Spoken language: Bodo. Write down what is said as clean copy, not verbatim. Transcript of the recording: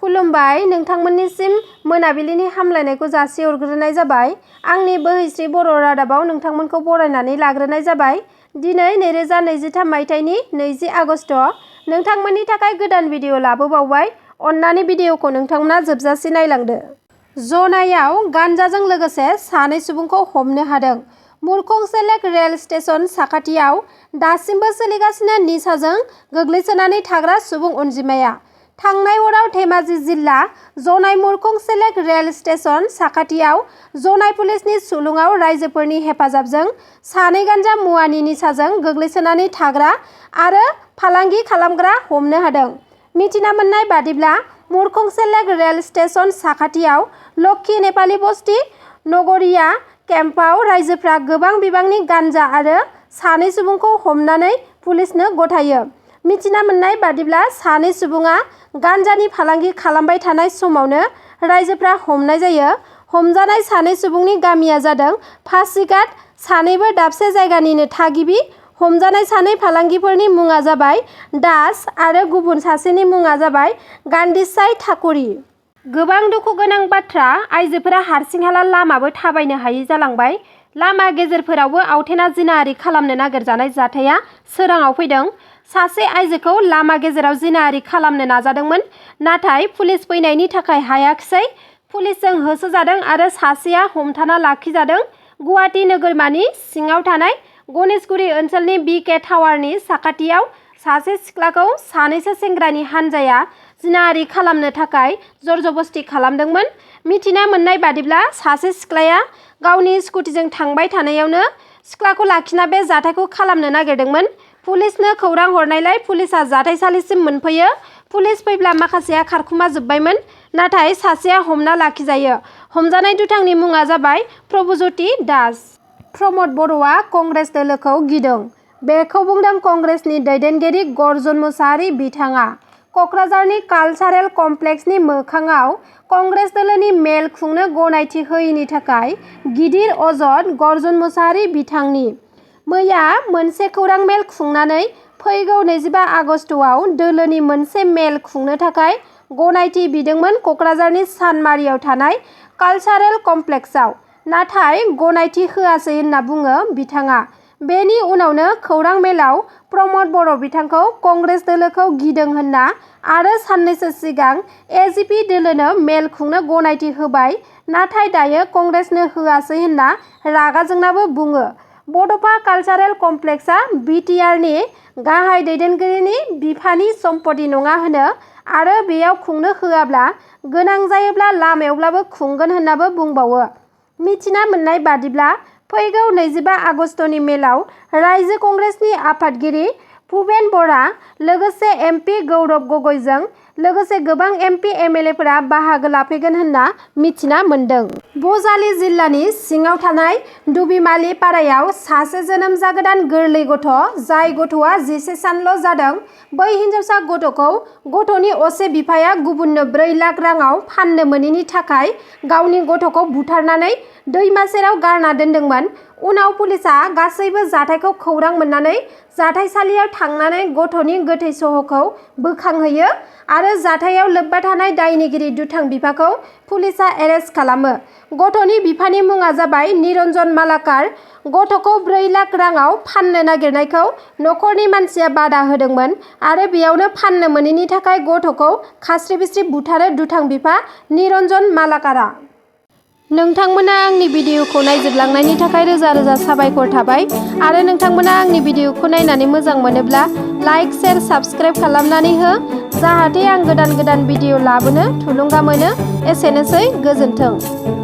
खुलुमबाय, नोंथांमोननिसिम मोनाबिलिनि हामलायनायखौ जासिहरग्रोनाय जाबाय। आंनि बोहैस्रि बर' रादाबाव नोंथांमोनखौ बरायनानै लाग्रोनाय जाबाय। दिनै 2023 मायथाइनि 20 आगस्ट। नोंथांमोननि थाखाय गोदान भिडिअ लाबोबावबाय। अन्नानै भिडिअखौ नोंथांमोना जोबजासे नायलांदो। जनायाव गान्जाजों लोगोसे सानै सुबुंखौ हमनो हादों। मुरखंसेलेक रेल स्टेशन साखाथियाव दासिमबो सोलिगासिनो निसाजों गोग्लैसोनानै थाग्रा सुबुं अनजिमाया। थांनाय हराव धेमाजि जिल्ला जनाय मुरखंसेलेक रेल स्टेशन साखाथियाव जनाय पुलिसनि सुलुङाव राइजोफोरनि हेफाजाबजों सानै गान्जा मुवानि निसाजों गोग्लैसोनानै थाग्रा आरो फालांगि खालामग्रा हमनो हादों। मिथिना मोननाय बादिब्ला मुरखंसेलेक रेल स्टेशन साखाथियाव लक्षी नेपालि बस्ती नगरिया केम्पआव राइजोफ्रा गोबां बिबांनि गान्जा आरो सानै सुबुंखौ हमनानै पुलिसनो गथायो। मिथिना मोननाय बादिब्ला सानै सुबुङा गान्जानि फालांगि खालामबाय थानाय समावनो राइजोफ्रा हमनाय जायो। हमजानाय सानै सुबुंनि गामिया जादों पासिघाट, सानैबो दाबसे जायगानिनो थागिबि। हमजानाय सानै फालांगिफोरनि मुङा जाबाय दास आरो गुबुन सासेनि मुङा जाबाय गान्दिसाइ ठाकुरी। गोबां दुखु गोनां बाथ्रा, आइजोफोरा हारसिं हाला लामाबो थाबायनो हायि जालांबाय। लामा गेजेरफोरावबो आवथेना जिनाहारि खालामनो नागिरजानाय जाथाया सोराङाव फैदों। सासे आइजोखौ लामा गेजेराव जिनाहारि खालामनो नाजादोंमोन, नाथाय पुलिस फैनायनि थाखाय हायाखिसै। पुलिसजों होसोजादों आरो सासेया हमथाना लाखिजादों। गुवाहाटी नोगोरमानि सिङाव थानाय गणेशगुरी ओनसोलनि BK टावारनि साखाथियाव सासे सिख्लाखौ सानैसो सेंग्रानि हानजाया जिनाहारि खालामनो थाखाय जरजबस्ति खालामदोंमोन। मिथिना मोननाय बादिब्ला सासे सिख्लाया गावनि स्कुटिजों थांबाय थानायावनो सिख्लाखौ लाखिना बे जाथायखौ खालामनो नागिरदोंमोन। पुलिसनो खौरां हरनायलाय पुलिसआ जाथायसालिसिम मोनफैयो। पुलिस फैब्ला माखासेया खारखुमा जोब्बायमोन, नाथाय सासेया हमना लाखिजायो। हमजानाय दुथांनि मुङा जाबाय प्रभुज्यति दास। प्रमद बर'आ कंग्रेस दोलोखौ गिदों। बेखौ बुंदों कंग्रेसनि दैदेनगिरि गर्जन मुसाहारि बिथाङा। कक्राझारनि कालचारेल कमप्लेक्सनि मोखाङाव कंग्रेस दोलोनि मेल खुंनो गनायथि होयैनि थाखाय गिदिर अजद गर्जन मुसाहारि बिथांनि। मैया मोनसे खौरां मेल खुंनानै फैगौ 25 आगस्टआव दोलोनि मोनसे मेल खुंनो थाखाय गनायथि बिदोंमोन कक्राझारनि सानमारियाव थानाय कालचारेल कमप्लेक्सआव, नाथाय गनायथि होआसै होनना बुङो बिथाङा। बेनि उनावनो खौरां मेलाव प्रमद बर' बिथांखौ कंग्रेस दोलोखौ गिदों होनना आरो साननैसो सिगां AGP दोलोनो मेल खुंनो गनायथि होबाय, नाथाय दायो कंग्रेसनो होआसै होनना रागा जोंनाबो बुङो। बड'फा कालचारेल कमप्लेक्सआ BTRनि गाहाय दैदेनगिरिनि बिफानि सम्पति नङा होनो आरो बेयाव खुंनो होआब्ला गोनां जायोब्ला लामायावब्लाबो खुंगोन होननाबो बुंबावो। मिथिना मोननाय बादिब्ला फैगौ 25 आगस्टनि मेलाव रायजो कंग्रेसनि आफादगिरि भुपेन बरा लोगोसे MP गौरब गगैजों लोगोसे गोबां MP MLAफोरा बाहागो लाफैगोन होनना मिथिना मोन्दों। बजालि जिल्लानि सिङाव थानाय दुबिमालि पारायाव सासे जोनोम जागोदान गोरलै गथ', जाय गथ'आ 11 सानल' जादों, बै हिनजावसा गथ'खौ गथ'नि असे बिफाया गुबुननो 4 लाख राङाव फाननो मोनैनि थाखाय गावनि गथ'खौ बुथारनानै दैमा सेराव गारना दोनदोंमोन। उनाव पुलिसआ गासैबो जाथायखौ खौरां मोननानै जाथायसालियाव थांनानै गथ'नि गोथै सह'खौ बोखांहैयो आरो जाथायाव लोब्बा थानाय दायनिगिरि दुथां बिफाखौ पुलिसआ एरेस्ट खालामो। गथ'नि बिफानि मुङा जाबाय निरन्जन मालाकार। गथ'खौ 4 लाख राङाव फाननो नागिरनायखौ नखरनि मानसिया बादा होदोंमोन आरो बेयावनो फाननो मोनैनि थाखाय गथ'खौ खास्रि बिस्रि बुथारो दुथां बिफा निरन्जन मालाकारा। नोंथांमोना आंनि भिडिअखौ नायजोबलांनायनि थाखाय रोजा रोजा साबायखर थाबाय आरो नोंथांमोना आंनि भिडिअखौ नायनानै मोजां मोनोब्ला लाइक, शेयार, साबस्क्राइब खालामनानै हो, जाहाथे आं गोदान भिडिअ लाबोनो थुलुंगा मोनो। एसेनोसै, गोजोन्थों।